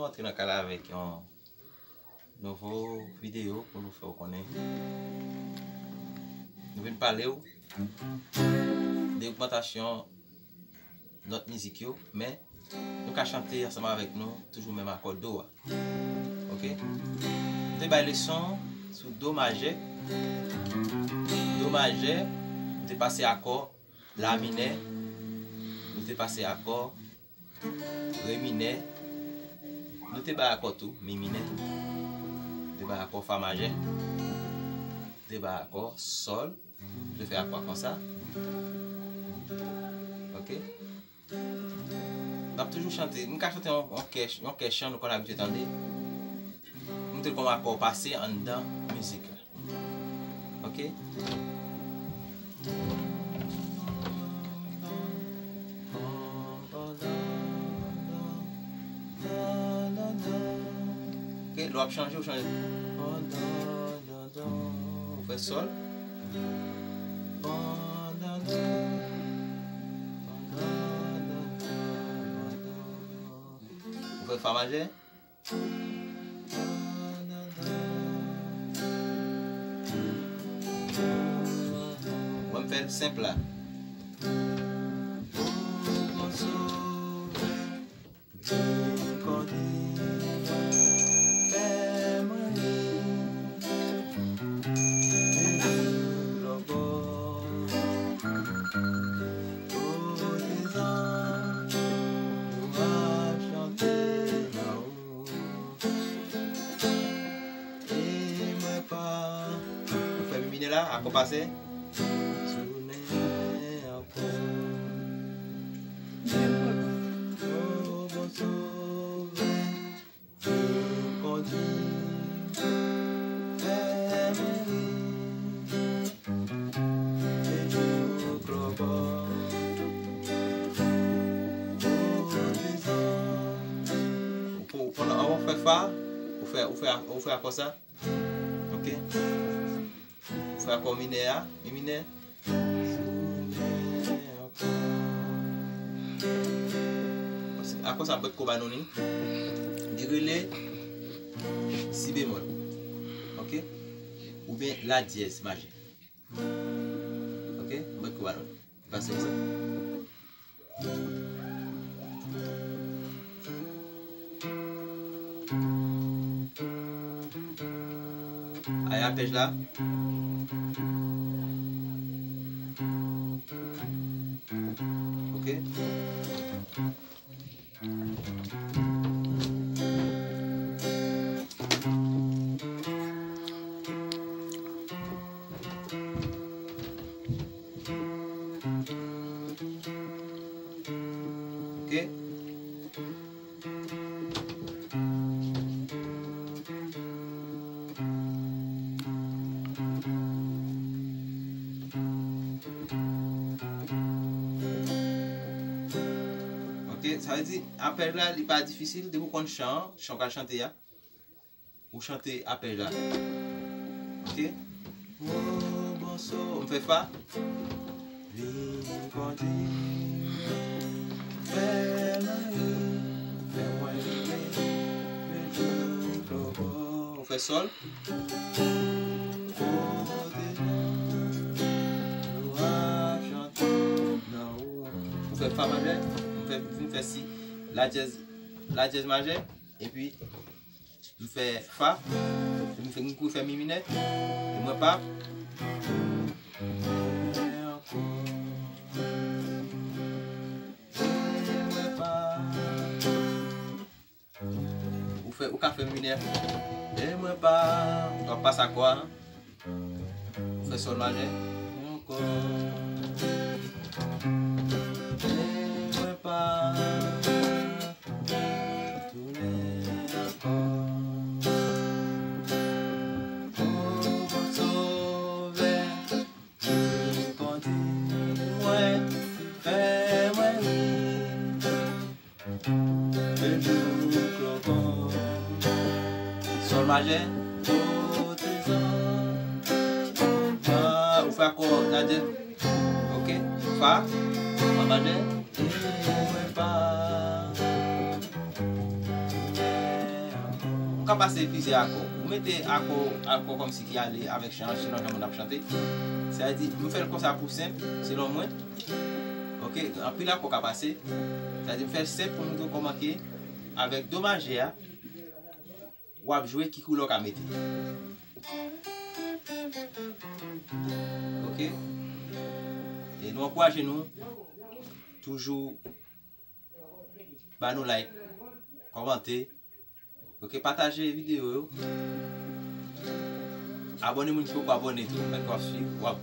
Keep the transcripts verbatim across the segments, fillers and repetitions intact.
Antre nan kay la avèk yon nouvo videyo pou nou fè w konnen. Nou vin pale w de ogmantasyon nòt mizik yo, men nou ka chante ansanm avèk nou toujou menm akò do a. Oke? Nou te bay leson sou do majè. Do majè, nou te pase akò la minè, nou te pase akò re minè, nou te bay akò tou mi minè, nou te bay akò fa majè, nou te bay akò sòl, nou te fè akò konsa. Oke? N ap toujou chante. M ka chante yon, yon kè, yon kè chan nou konn abitye tande. M te kòm akò pase anndan mizik la. Oke? Oke, lè w ap chanje, ou chanje. Ou fè sòl. Ou fè fa majè. Mwen, m fè l senp la. Ou fè mi minè la, akò pase. Tounen ankò. O bon Sovè, vin kondui, fè mwen ri, e jouk lòbò, o dezòd. Ou, ou, ou fè fa, ou fè, ou fè, ou fè akò sa. Oke? Ou fè akò minè a, mi minè. Akò sa m potko ba nou li. Li rele si bemòl. Oke? Oubyen la dyèz majè. Oke? M potko ba nou li. Pase konsa. Ay apèj la. Oke. Oke. Oke, sa vle di, apèj la, li pa difisil, depi w konn chan an, chan w pral chante a. Ou chante apèj la. Oke? M fè fa. Vin kondui, fè mwen ri, fè mwen rele, le jou poko. Ou fè sòl. Kote nou, nou ap chante nan ou. Ou fè fa majè, m fè, m fè si, la dyèz, la dyèz majè, epi m fè fa, m fè, m kouri fè mi minè, e mwen pa. Ou fè, ou ka fè mi minè, e mwen pa. W ap pase akò a. Ou fè sòl majè. Ankò. E mwen pa. Tounen ankò. O bon Sovè, vin kondui mwen, fè mwen ri. Sòl majè. Fa, ou fè akò la dyèz. Oke. Fa. Fa majè. ka pase plizyè akò. Ou mete akò, akò kòmsi ki ale avèk chan, selon jan moun ap chante. Sa vle di, m fè l konsa pou senp, selon mwen. Ok, anpil akò ka pase. Sa vle di, m fè l senp pou montre w kòman ke avèk do majè a, w ap jwe, ki koulè w ka mete. Ok? E nou ankouraje nou toujou ba nou like, kòmante, ok, pataje videyo yo. Abòne moun ki poko abòne tou, men k ap swiv, w ap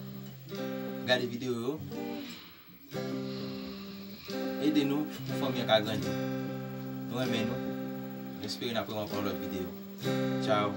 gade videyo yo. Ede nou pou fanmi an ka grandi. Nou renmen nou. Nou espere n ap wè ankò yon lòt videyo. Tchao.